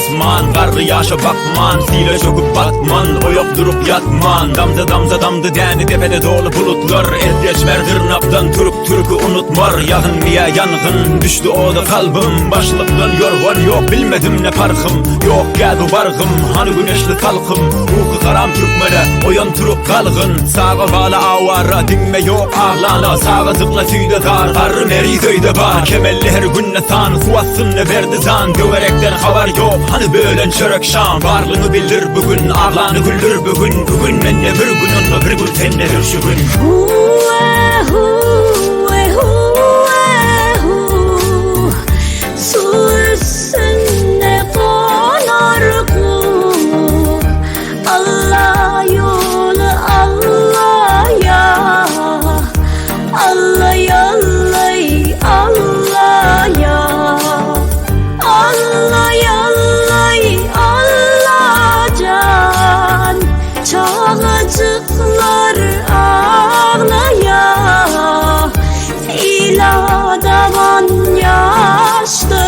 asman Garry ýaşa bakman, sile çöküp batman Oýak durup ýatman, damja damja damdy däni Depede doly bulutlar, el geçmer dyrnakdan Türk türki unutmar, ýagyn diýä ýangyn Düşdi oda kalbym, başlykdan ýorgan ýok Bilmedim ne parhym, ýok gäzu bargym Hany güneşli salkym, ruhy haram türkmene Oýan turup galgyn, saga bala awara Diňme ýok aglana, sagajykla süýde zar Garry meriz öýde bar, kemelli her günde san Suw astynda berdi jan, töwerekden habar ýok Hany bölen çörek şam, barlyňy bildir bu gün Aglany güldür bu gün, bu gün mende bir gün Onda bir gün sendedir şu gün. Su üstünde konar kuş Allah yolu Allah ya Allah Allah Allah ya Allah Allah Allah can Çağacıklar ağlaya İladaman yaştır.